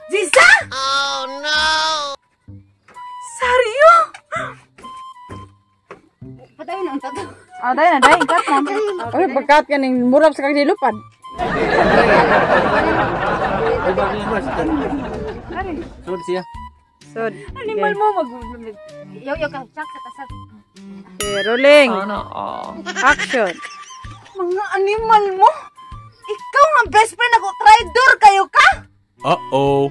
Jisa! Oh no! Saryo! Patayin ang tato. Ah, dahil na, dahil. Cut na. Oy, pagkat ka ning murap sa kag nilupad. Sud siya. Sud. Animal mo mag Yo ka sak sa tasag. Okay, rolling. Action. Mga animal mo? Ikaw nga best friend ako, traitor kayo ka? Uh-oh.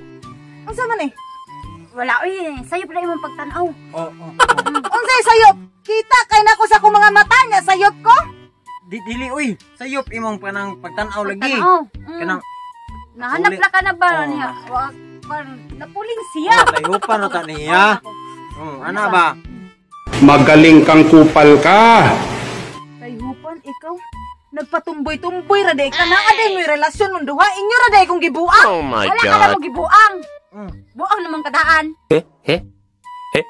Unsa man eh? Wala oy, sayop na imong pagtan-aw. Oh. Unsay sayop? Kita kay nako sa akong mga mata niya, sayop ko? Dili oy, sayop imong panang pagtan-aw lagi. Pagtan-aw. Kanang nahanap la ka na ba niya? Wa napuling siya. Sayupan na ta niya. Ana ba? Magaling kang kupal ka. Tayupan ikaw. Nagpatumboy-tumboy ra day ka na aday mo'y relasyon mong duha inyo ra day kong gibuang. Oh my Wala ka na God. mo gibuang. Buang naman kadaan. Eh? Eh? Eh?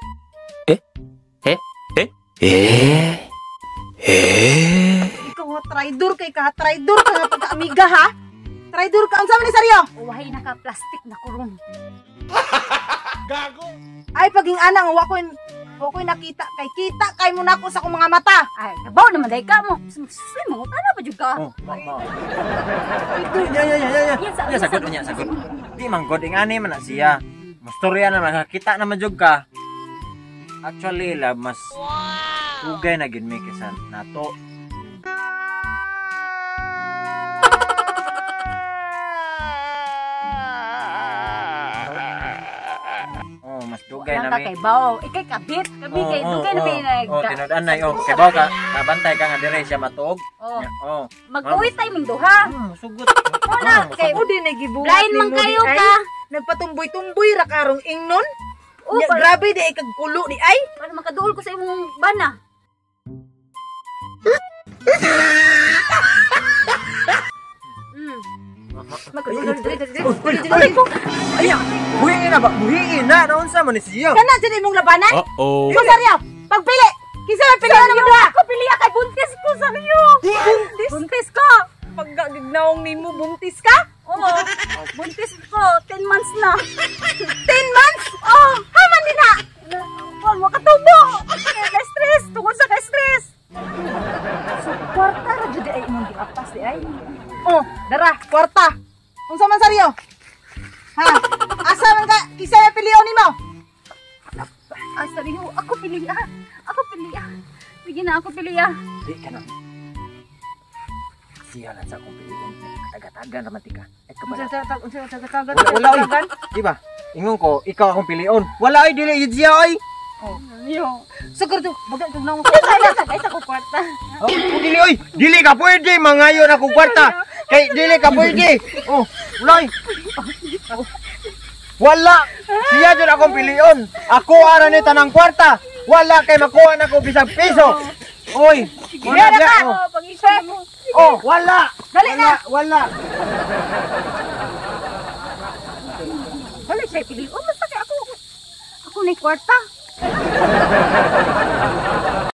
Eh? Eh? Eh? Eh? Eh? Ikaw ha, traidor kay ka, traidor ka nga pagkaamiga ha. Traidor ka unsa man ni Saryo? Uwahay na ka plastic na kurong. Gago! Ay paging ana nga wa ko'y nakita kay kita kay mo nako sa akong mga mata. Ay, kabaw naman day ka mo. Susay mo tana pa jud ka. Oh, ma. Ya ya ya ya. Ya, Ya sagot niya, sagot. Di man god ing ani man na siya. Mastorya na makakita naman jud ka. Actually, la mas ugay na gid mi kaysa nato. Oh, mas dugay Wala na ka mi. kay baw. Ikay kabit, kabit kay dugay na pinag. Oh, tinud-an na oh, kay baw ka, kabantay ka nga dire siya matuog. Oh. Oh. Magkuwit tayo ming duha. Sugot. Wala kay O di na gibuhat Blind man nimo di kayo ay. ka. Nagpatumboy-tumboy ra karong ingnon. Oh, Nya, grabe di ay kagkulo di ay. Para makaduol ko sa imong bana. Ay, buhiin na ba? Buhiin na. Naunsa man ni siya? Kana jud imong labanan? Uh-oh. Ikaw Saryo, pagpili. Kinsa may pilihan naman duha? Ako pili kay buntis ko Saryo. Buntis? Buntis ko. Pagkagignaong nimo buntis ka? Oo. Buntis ko 10 months na. 10 months? Oh, haman din na. Wal mo katubo. Na stress tungod sa ka stress. So kwarta ra jud ay imong giapas di ay. Oh, dara, kwarta. Unsa man Saryo? Ha? Asa man ka? Kinsa may pilion nimo? Ah, Saryo, ako pili ah. Ako pili ah. Sige na ako pili ah. Di ka na. Siya lang sa akong piliin. Taga-taga naman tika. Ay, kabala. Wala, wala, oy. Di ba? Ingon ko, ikaw akong pilion. Wala, ay, dili, yun siya, ay. Saryo. Sugar do, baga kag naong. Ay sa ko kwarta. Oh, dili, oy. Dili ka pwede, mangayon akong kwarta. Kay, dili ka pwede. Oh, wala, oy. Wala. Siya dyan akong pilion. Ako ara ni tanang kwarta. Wala kay makuha na ko bisag piso. Oy, wala na ka. Oh. Oh, pag-isip mo. Oh, wala. Dali na. Wala. Wala siya pili. Oh, basta kay ako. Ako na kwarta.